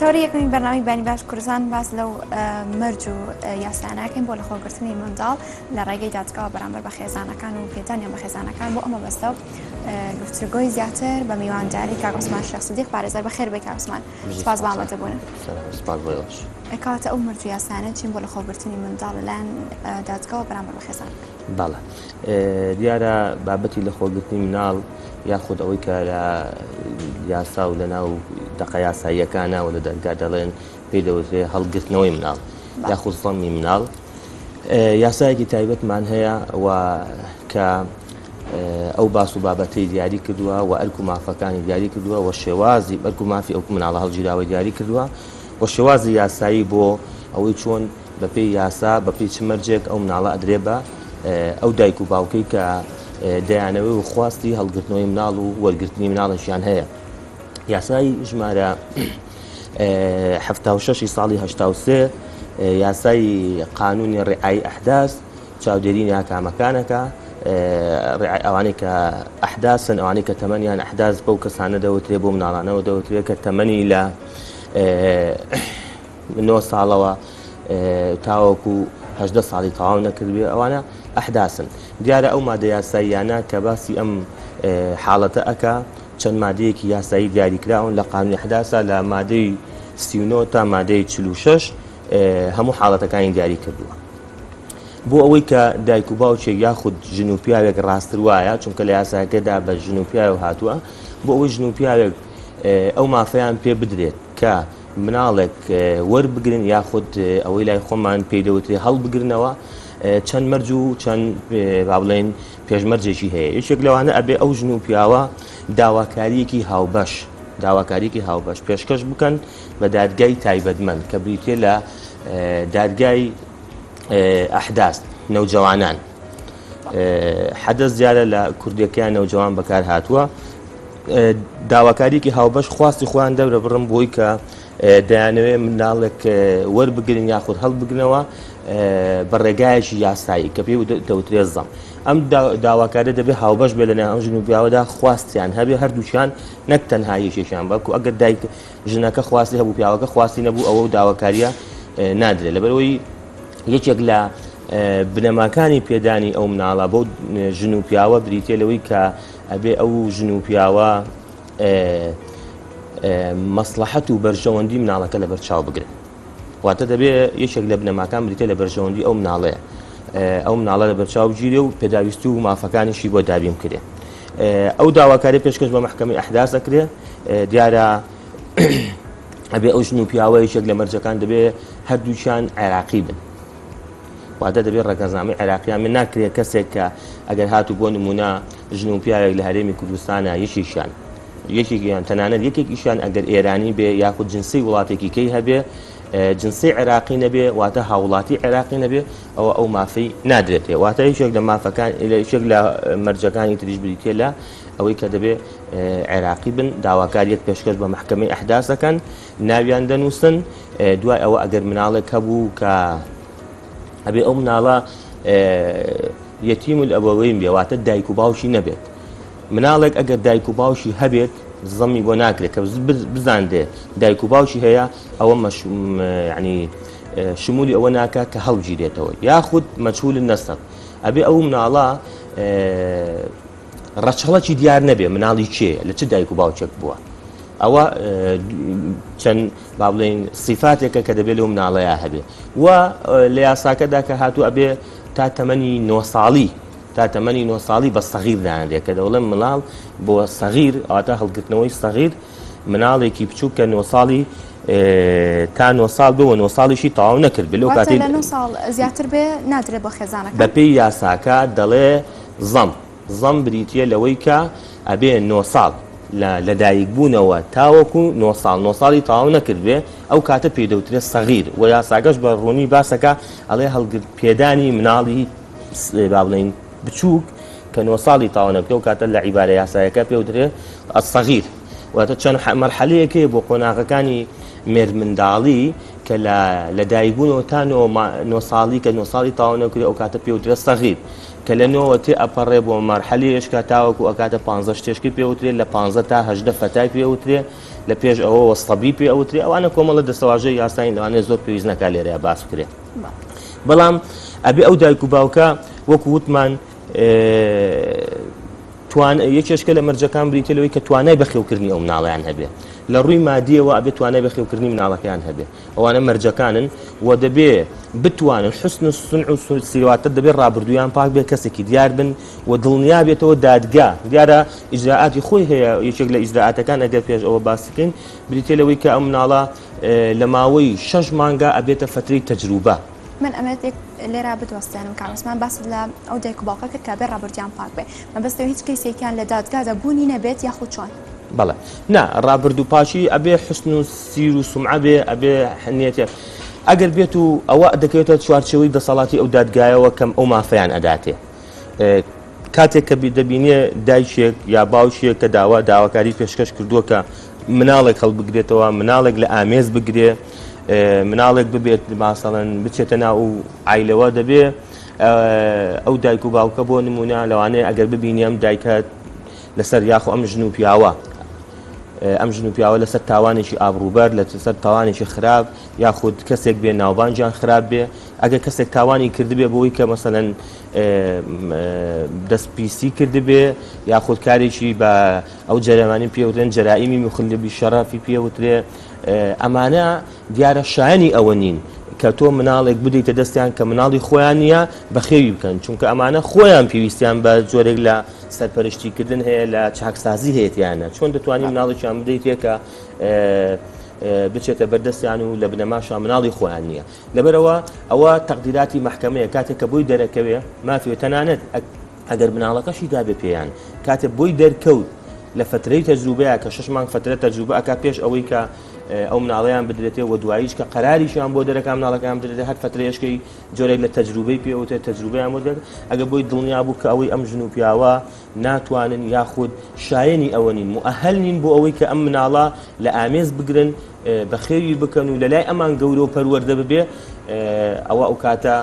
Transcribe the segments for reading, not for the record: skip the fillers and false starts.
تەوەری یەکەمی بەرنامەی بانی باش کوردستان باس لەو مەرج و یاساناکەین بۆ لەخۆگرتنی منداڵ لە ڕێگەی دادگاوە بەرامبەر بە خێزانەکان و پێدانیان بە خێزانەکان بۆ ئەمە بەستە و گفتوگۆی زیاتر بە میوانداری کاک عوسمان شێخ سدیق پارێزەر بەخێر بێی کاک عوسمان سپاس بۆ ئامادەبوونت. سپاس بۆ ئێوەش. کەواتە ئەو مەرج و یاسانە چین بۆ لەخۆگرتنی منداڵ لەلایەن دادگاوە بەرامبەر بە خێزانەکان؟ بەڵێ دیارە بابەتی لەخۆگرتنی مناڵ یاخود ئەوەی کە لە یاسا و لەناو دەقە یاساییەکانە و لە دەرگا دەڵێن پێی دەوترێ هەڵگرتنەوەی مناڵ یاخود زەمی مناڵ یاسایەکی تایبەتمان هەیە و کە ئەو باس و بابەتەی دیاری کردووە و ئەرک و مافەکانی دیاری کردووە و شێوازی ئەرک و مافی ئەو مناڵە هەڵگیراوەی دیاری کردووە و شێوازی یاسایی بۆ ئەوەی چۆن بەپێی یاسا بەپێی چ مەرجێک ئەو مناڵە ئەدرێ بە ئەو دایک و باوکەی کە دەیانەوێ و خواستی هەڵگرتنەوەی مناڵ و وەرگرتنی مناڵێکیان هەیە. یاسای ژمارە 76 ساڵی 83 یاسای قانونی ڕعای ئەحداث چاودێری ناکامەکانەکە ئەوانەی کە ئەحداسن ئەوانەی کە تەمەنیان ئەحداس بەو کەسانە دەوترێ بۆ مناڵانەوە دەوترێ کە تەمەنی لە نۆ ساڵەوە تاوەکو 18 ساڵی تەواو نەکردبێ ئەوانە ئەحداسن دیارە ئەو مادە یاساییانە کە باسی ئەم حاڵەتە ئەکا چەند مادەیەکی یاسایی دیاریکراون لە قانونی ئەحداسا لە مادەی 39 تا مادەی 46 هەموو حاڵەتەکانی دیاری کردووە. بۆ ئەوەی کە دایک و باوکێک یاخود ژن و پیاوێک ڕاستتر وایە چونکە لە یاساکەدا بە ژن و پیاو هاتووە بۆ ئەوەی ژن و پیاوێک ئەو مافیان پێ بدرێت کە مناڵێک وەربگرن یاخود ئەوەی لای خۆمان پێی دەوترێ هەڵبگرنەوە چەند مەرج و چەند با بڵێن پێشمەرجێکی هەیە یەکێک لەوانە ئەبێ ئەو ژن و پیاوە داواکاریەکی هاوبەش داواکاریکی هاوبەش پێشکەش بکەن بە دادگای تایبەتمەند کە بریتە لە دادگای ئەحداس نەوجەوانان حەدەس دیارە لە کوردەکەیان نەوجەوان بەکار هاتووە داواکاریکی هاوبەش خواستی خۆیان دەربڕن بۆی کە دەیانەوێ منداڵێک وەربگرن یاخود هەڵبگرنەوە بە ڕێگایەکی یاسایی کە پێی دەوترێت زەم ئەم داواکارە دەبێت هاوبەش بێ لەنێوان ئەم ژن و پیاوەدا خواستیان هەبێ هەردووکیان نەک تەنها یەکێکیان بەڵکو ئەگەر دایک ژنەکە خواستی هەبوو پیاوەکە خواستی نەبوو ئەوە و داواکاریە نادرێت لەبەرەوەی یەکێک لە بنەماکانی پێدانی ئەو مناڵە بۆ ژن و پیاوە بریتە لەوەی کە ئەبێ ئەو ژن و پیاوە مەسڵەحەت و بەرژەوەندی مناڵەکە لەبەر چاو بگرن واتە دەبێ یەکێک لە بنەماکان بریتە لە بەرژەوەندی ئەو مناڵەیە ئەو مناڵە لە بەرچاو بگیرێ و پێداویستی و مافەکانیشی بۆ دابین بکرێ ئەو داواکاری پێشکەش بە مەحکەمەی ئەحداث دەکرێ دیارە ئەبێ ئەو ژن و پیاوە یەکێک لە مەرجەکان دەبێ هەردووکیان عێراقی بن واتە دەبێت ڕەگەزنامەی عێراقیان من ناکرێت کەسێک کە ئەگەر هاتوو بۆ نمونە ژن و پیاوێک لە هەرێمی کوردستانە یەکێکیان یەکێکیان تەنانەت یەکێکیشیان ئەگەر ئێرانی بێ یاخود جنسی وڵاتێکی کەی هەبێ جنسی عێراقی نەبێ واتە هاوڵاتی عێراقی نەبێ ئەوە ئەو مافەی نادرێتێ واتە یەکێک لە مافەکان یەکێک لە مەرجەکانی تریش بریتە لە ئەوەی کە دەبێ عێراقی بن داواکاریەک پێشکەش بە مەحکەمەی ئەحداس دەکەن ناویان دەنووسن دوای ئەوە ئەگەر مناڵێک هەبوو کە ئەبێ ئەو مناڵە یەتیم الابوین بێ واتە دایک و باوکی نەبێت مناڵێک ئەگەر دایک و باوکی هەبێت زەمی بۆ ناکرێت کە بزاندێ دایک و باوکی هەیە ئەوە مەش ینی شمولی ئەوە ناکات کە هەڵگیرێتەوە یاخود مەچول نەسەب ئەبێ ئەو مناڵە ڕەچەڵەکی دیار نەبێ مناڵی کێیە لە چ دایک و باوکێک بووە ئەوە چەند با بڵێین سیفاتێکە کە دەبێت لەو مناڵەیە هەبێ و لە یاساکەدا کە هاتوو ئەبێ تا تەمەنی نۆ ساڵی تا تەمەنی نۆ ساڵی بە سەغیر دانرێت کە دەوڵێن مناڵ بۆ سەغیر ئەواتە هەڵگرتنەوەی سەغیر مناڵێکی بچووک کە نۆ ساڵی تا نۆ ساڵ بووە نۆ ساڵیشی تەواو نەکرد بێ لەو کاتی لە نۆ ساڵ زیاتر بێ نادرێت بۆ خێزانەکە بەپێی یاساکە دەڵێ زەم زەم بریتییە لەوەی کە ئەبێ نۆ ساڵ لە لەدایکبوونەوە تاوەکو نۆ ساڵ، نۆ ساڵی تەواو نەکردبێ، ئەو کاتە پێی دەوترێ سەغیر و یاساکەش بە ڕوونی باسەکا ئەڵێ هەڵگرت پێدانی مناڵی با بڵێین بچووک کە نۆ ساڵی تەواو نەکردووە ئەو کاتە لە عیبارە یاسایەکە پێ وترێ الصغیر واتە چەند مەرحەلەیەک هەیە بۆ قۆناغەکانی. مێردمنداڵی کە لە لەدایکبوونەوە تا نۆ ساڵی کە نۆ ساڵی تەواو نەکرێ ئەو کاتە پێوترێ سەغیر کە لە نۆوە تێ ئەپەڕێ بۆ مەرحەلی ئێشکا تاوەکو ئەکاتە پانزە شتێشکی پێوترێ لە پانزە تا هەژدە فەتای پێوترێ لە پێش ئەوەوە سەبی پێ ئەوترێ ئەوانە کۆمەڵە دەستەواژەی یاساین لەوانەیە زۆر پێویست نەکا لێرەیا باس بکرێ بەڵام ئەبێ ئەو دایک و باوکە وەکو وتمان توان یەکێشکە لە مەرجەکان بریتە لەوەی کە توانای بەخێوکردنی ئەو مناڵیان هەبێ لە ڕووی مادیەوە ئەبێ توانای بەخێوکردنی مناڵەکەیان هەبێ ئەوانە مەرجەکانن و دەبێ بتوانن حسن و سنع و سیواتە دەبێ ڕابردوویان پاک بێ کەسێکی دیار بن و دڵنیا بێتەوە دادگا دیارە ئیجرائاتی خۆی هەیە یەکێک لە ئیجرائاتەکان ئەگەر پێش ئەوە باس بکەین بریتە لەوەی کە ئەم مناڵە لە ماوەی شەش مانگا ئەبێتە فەترەی تەجروبە. من ئەمەوێت یەک لێرە بتوەستێنم کاک عوسمان باست لە ئەو دایک و باوکە کرد کە بێ ڕابردوویان پاک بێ مەبەستە هیچ کەیسێکیان لە دادگادا بوونی نەبێت یاخود چۆن؟ بەڵێ نا ڕابردوو پاکی ئەبێ حسن و سیر و سومعە بێ ئەبێ حنیەتێ ئەگەر بێت و ئەوە دەکەوێتە چوارچێوەی دەسەڵاتی ئەو دادگایەوە کەم ئەو مافیان ئەداتێ کاتێک کە دەبینێ دایکێک یا باوکێک کە داوا داواکاری پێشکەش کردووە کە مناڵێک هەڵبگرێتەوە مناڵێک لە ئامێز بگرێ مناڵێک ببێت ماسەڵەن بچێتە ناو ئایلەوە دەبێ ئەو دایک و باوکە بۆ نمونە لەوانەیە ئەگەر ببینی ئەم دایکە لەسەر یاخۆ ئەم ژن و پیاوە ئەم ژن و پیاوە لەسەر تاوانێکی ئابڕووبەر لەسەر تاوانێکی خراپ یاخود کەسێک بێ ناوبانگیان خراپ بێ ئەگەر کەسێک تاوانی کردبێ بۆی کە مەسەلەن دەست پیسی کردبێ یاخود کارێکی بە ئەو جەرەمانی پێوترێن جەرائیمی مخلبی شەرافی پێوترێ ئەمانە دیارە شایانی ئەوە نین کە تۆ مناڵێک بدەیتە دەستیان کە مناڵی خۆیان نییە بەخێوی بکەن چونکە ئەمانە خۆیان پێویستیان بە جۆرێک لە سەرپەرشتیکردن هەیە لە چاکسازی هەیە تیانە چۆن دەتوانانی مناڵێکیان بدەیتێ کە بچێتە بەردەستیان و لە بنەماشا مناڵی خۆیان نییە لەبەرئەوە ئەوە تەقدیراتی مەحکەمەیە کاتێک کە بۆی دەرەکەوێ مافی تەنانەت ئەگەر مناڵەکەشی دابێ پێیان کاتێ بۆی دەرکەوت لە فترەی تەجروبەیە کە شش مانگ فترە تەجروبە ئەک پێش ئەوەی کە ئەو مناڵیان بدرێتێ و دواییش کە قەراریشیان بۆ دەرەکە مناڵەکان بدرێت هەر فترەیەشکەی جۆرێک لە تەجروبەی پێوتێ تەجروبەیان بۆ دەر ئەگە بۆی دڵنیا بوو کە ئەوەی ئەم ژن و پیاوە ناتوانن یاخود شایەنی ئەوە نین موئەهەل نین بۆ ئەوەی کە ئەم مناڵە لە ئامێز بگرن بەخێوی بکەن و لەلای ئەمان گەورە و پەروەردە ببێ ئەوە ئەو کاتە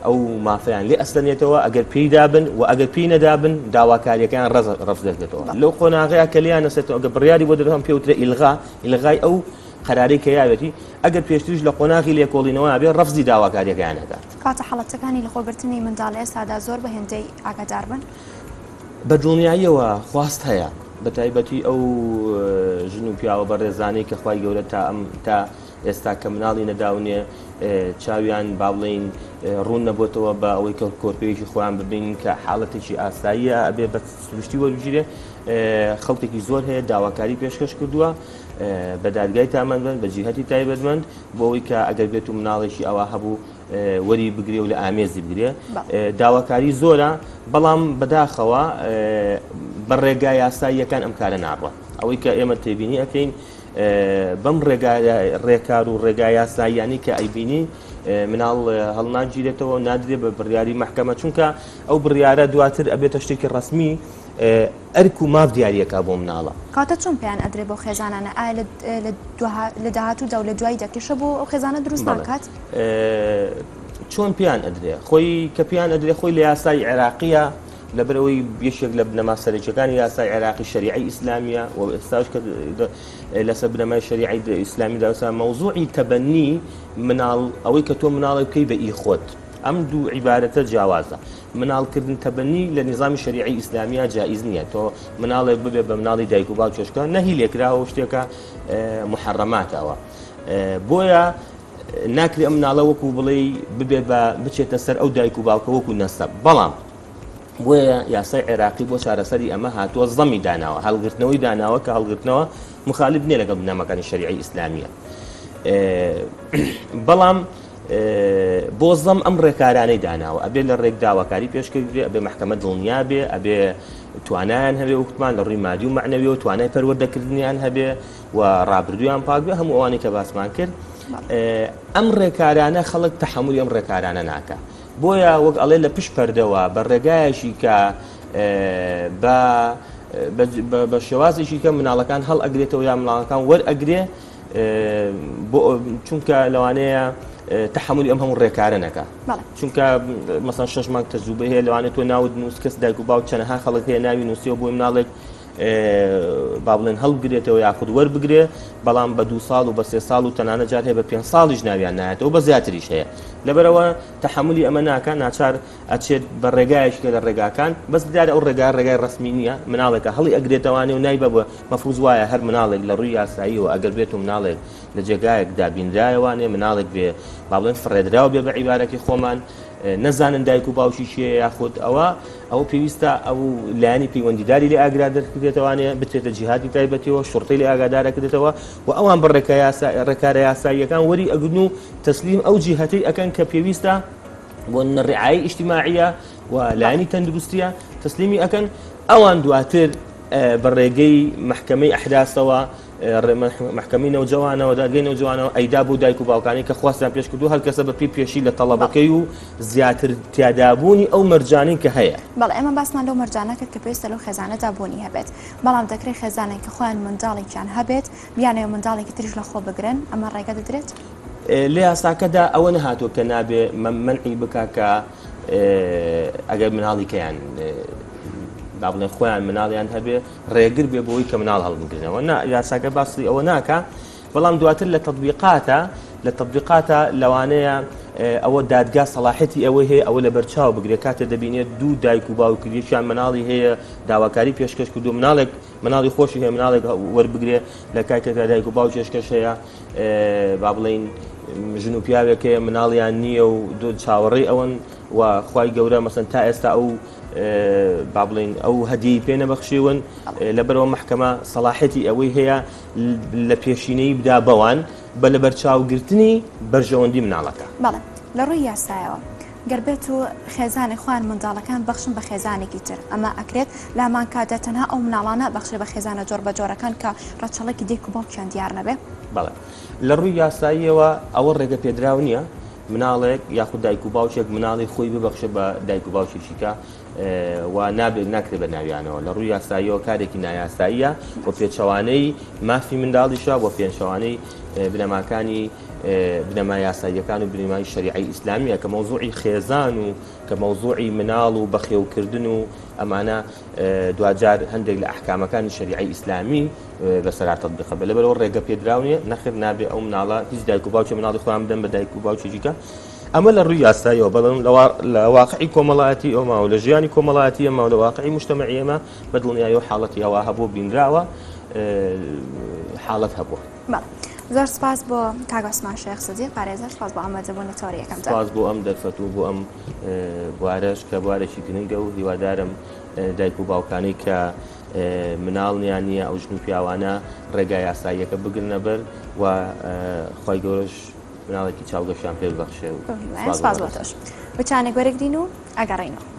ئەو مافیان لێ ئەستەنێتەوە ئەگەر پێی دابن و ئەگەر پێی نەدابن داواکاریەکان ڕەفز دەکرێتەوە لەو قۆناغەیە کە لیان نەسێتەوە ئەگەر بڕیاری بۆ دەرهەم پێوترە ئیلغا ئیلغای ئەو قەرارەی کە یاوێتی ئەگەر پێشتریش لە قۆناغی لێکۆڵینەوە بێ ڕەفزی داواکاریەکەیان ئەکات. کەواتە حاڵەتەکانی لەخۆگرتنی منداڵ لە ئێستادا زۆر بە هێندەی ئاگادار بن؟ بە دڵنیاییەوە خواست هەیە، بە تایبەتی ئەو ژن و پیاوە بەڕێزانەی کە خوای گەورە تا ئەم تا ئێستا کە مناڵی نەداونێ چاویان با بڵێین ڕوون نەبۆتەوە بە ئەوەی کە کۆرپەیەکی خۆیان ببین کە حاڵەتێکی ئاساییە ئەبێ بە سروشتی وەربگیرێ خەڵکێکی زۆر هەیە داواکاری پێشکەش کردووە بە دادگای تامەندمەند بە جیهەتی تایبەتمەند بۆ ئەوەی کە ئەگەر بێت و مناڵێکی ئەوە هەبوو وەری بگرێ و لە ئامێزی بگرێ داواکاری زۆرە بەڵام بەداخەوە بە ڕێگا یاساییەکان ئەم کارە ناڕوات ئەوەی کە ئێمە تێبینی ئەەکەین بەم ڕێگا ڕێکار و ڕێگا یاساییانی کە ئەیبینی مناڵ هەڵناگیرێتەوە نادرێ بە بڕیاری محکەمە چونکە ئەو بڕیارە دواتر ئەبێتە شتێکی ڕسمی ئەرک و ماف دیاریەکا بۆ مناڵە. کەواتە چۆن پێیان ئەدرێ بەو خێزانانە ئایا لە داهاتوودا و لە دواییدا کێشە بۆ ئەو خێزانە دروست ناکات؟ چۆن پێیان ئەدرێ خۆی کە پێیان ئەدرێ خۆی لە یاسای عێراقیە لەبەرئەوەی یەکێک لە بنەما سەرەکیەکانی یاسای عێراقی شەریعەی ئیسلامیە و ئێستاش کە لەسەر بنەمای شەریعەی ئیسلامی داوسا مەوزوعی تەبەنی مناڵ ئەوەی کە تۆ مناڵێک بکەی بە ئی خۆت ئەم دوو عیبارەتە جیاوازە مناڵ کردن تەبەنی لە نیزامی شەریعەی ئیسلامیا جائیز نییە تۆ مناڵێک ببێ بە مناڵی دایک و باوکێشکە نەهی لێکراوە شتێکە محەڕەماتەوە بۆیە ناکرێ ئەم مناڵە وەکو بڵێ ببێ بە بچێتە سەر ئەو دایک و باوکە وەکو نەسەب بەڵام بۆیە یاسای عێراقی بۆ چارەسەری ئەمە هاتووە زەمی داناوە هەڵگرتنەوەی داناوە کە هەڵگرتنەوە مخالف نییە لەگەڵ بنەماکانی شەریعەی ئیسلامیە بەڵام بۆ زەم ئەم ڕێکارانەی داناوە ئەبێ لە ڕێک داواکاری پێشکەش بێ ئەبێ مەحکەمە دڵنیا بێ ئەبێ توانایان هەبێ وەکوتمان لە ڕووی مادی و مەعنەویەوە توانای پەروەردەکردنیان هەبێ و ڕابردوویان پاک بێ هەموو ئەوانەی کە باسمان کرد ئەم ڕێکارانە خەڵک تەحەمولی ئەم ڕێکارانە ناکە بۆیە وەک ئەڵێ لە پشت پەردەوە بە ڕێگایەکی کە بە بە شێوازێکی کە مناڵەکان هەڵ ئەگرێتەوە یا مناڵەکان وەرئەگرێ. بۆ چونکە لەوانەیە تەحملی ئەم هەموو ڕێکارە نەکا چونکە مەسەن شش مانگ تەجروبە هەیە لەوانێت تۆ ناوت نووس کەس دایک و باوک چەنەها خەڵک هەیە ناوی نووسیەوە بۆی مناڵێک با بڵێن هەڵبگرێتەوە یاخود وەربگرێ بەڵام بە دو ساڵ و بە سێ ساڵ و تەنانە جار هەیە بە پێ ساڵیش ناویان نایەتەوە بە زیاتریش هەیە لەبەرەوە تەحملی ئەمە ناکە ناچار ئەچێت بە ڕێگایەکیکە لە ڕێگاکان بەس دیارە ئەو ڕێگا ڕێگای ڕەسمی نییە مناڵێکە هەڵی ئەگرێتەوانێ و نایبە بە مەفروز وایە هەر مناڵێک لە ڕووی یاساییەوە ئەگەر بێت و مناڵێک لە جێگایەکدا بینرایەوانێ مناڵێک بێ با بڵێن فڕێدراو بێ بە عیبارەتی خۆمان نەزانن دایک و باوکی کێ یاخود ئەوە ئەوە پێویستە ئەو لایەنی پەیوەندیداری لێ ئاگرا دەرکرێتەوانێ بچێتە جیهاتی تایبەتیەوە شرطەی لێ ئاگادارە کرێتەوە و ئەوان بە ڕێکارە یاساییەکان وەری ئەگرن و تەسلیم ئەو جیهەتەی ئەکەن کە پێویستە بۆ نمونە ڕعایەی ئیجتیماعیە و لایەنی تەندروستیە تەسلیمی ئەکەن ئەوان دواتر بە ڕێگەی محکمەی ئەحداسەوە محکمەی نەوجەوانەوە دادگەی نەوجەوانەوە ئەیدا بۆ دایک و باوکانی کە خواستیان پێش کردو هەر کەسە بە پێی پێشی لە تەڵەبەکەی و زیاتر تیادابوونی ئەو مەرجانەی کە هەیە. بەڵێ ئێمە باسمان لەو مەرجانە کرد کە پێویستە لەو خێزانەدا بوونی هەبێت، بەڵام دەکرێت خێزانێک کە خۆیان منداڵێکیان هەبێت بیانەوێت منداڵێکی تریش لە خۆ بگرن، ئەمە ڕێگە دەدرێت؟ لە یاساکەدا ئەوە نەهاتووە کە نابێ مەنعی بکا کە ئەگەر مناڵی کەیان با بڵێن خۆیان مناڵیان هەبێ ڕێگر بێ بۆی کە مناڵ هەڵبگرنەوە نا یاساکە باسی ئەوە ناکا بەڵام دواتر لە تطبیقاتە لە تطبیقاتە لەوانەیە ئەوە دادگا سەڵاحەتی ئەوەی هەیە ئەوە لە بەرچاو بگرێت کاتێ دەبینێت دوو دایک و باوک یەکیان مناڵی هەیە داواکاری پێشکەش کردو مناڵێک مناڵی خۆشی هەیە مناڵێک وەربگرێ لە کاتێکدا دایک و باوکێشکەش هەیە با بڵێین ژن و پیاوێک هەیە مناڵیان نییە و دو چاوەڕێی ئەوەن و خوای گەورە مەسەن تا ئێستا ئەو با بڵێین ئەو هەدیەی پێ نەبەخشیون لەبەرەوە محکەمە سەڵاحەتی ئەوەی هەیە لە پێشینەی بدا بەوان بە لەبەرچاوگرتنی بەرژەوەندی مناڵەکە. بەڵێ لە ڕووی یاسایەوە گەر بێت و خێزانێک خۆیان منداڵەکان بەخشن بە خێزانێکی تر ئەمە ئەکرێت لە هەمان کاتدا تەنها ئەو مناڵانە ئەبەخشرێ بە خێزانە جۆر بە جۆرەکان کە ڕەچەڵەکی دایک و باوکیان دیار نەبێ؟ بەڵێ لە ڕووی یاساییەوە ئەوە ڕێگە پێدراو نییە مناڵێک یاخود دایک و باوکێک مناڵی خۆی ببەخشێ بە دایک و باوکێکی کە و نابێت ناکرێت بە ناویانەوە لە ڕووی یاساییەوە کارێکی نایاساییە و پێچەوانەی مافی منداڵیشە و پێچەوانەی بنەماکانی بنەما یاساییەکان و بنەمای شەریعەی ئیسلامیە کە مەوزوعی خێزان و کە مەوزوعی مناڵ و بەخێوکردن و ئەمانە دواجار هەندێک لە ئەحکامەکانی شەریعەی ئیسلامی بەسەرا تەطبیقە بێ لەبەرەوە ڕێگە پێدراو نییە نەخێر نابێ ئەو مناڵە هیچ دایک و باوکی مناڵی خۆیان بدەن بە دایک و باوکێکی کە ئەمە لە ڕووی یاساییەوە بەڵام لە واقعی کۆمەڵایەتی ئەوما و لە ژیانی کۆمەڵایەتی ئەمە و لە واقعی مجتەمەعی ئێمە بە دڵنیاییەوە حاڵەتی ئەوە هەبوو بینراوە حاڵەت هەبووە. بەڵێ زۆر سپاس بۆ کاک عوسمان شێخ سدیق پارێزەر سپاس بۆ ئامادەبوون لە تەوەری یەکەمدا. سپاس بۆ ئەم دەرفەت و بۆ ئەم بوارەش کە بوارێکی گرنگە و هیوادارم دایک و باوکانەی کە مناڵیان نییە ئەو ژن و پیاوانە ڕێگا یاساییەکە بگرنە بەر و خوای گەورەش مناڵێکی چاوگەشیان پێ ببەخشێ و سپاس بۆ تۆش. وچانێک وەرەگرین و ئەگەڕێینەوە.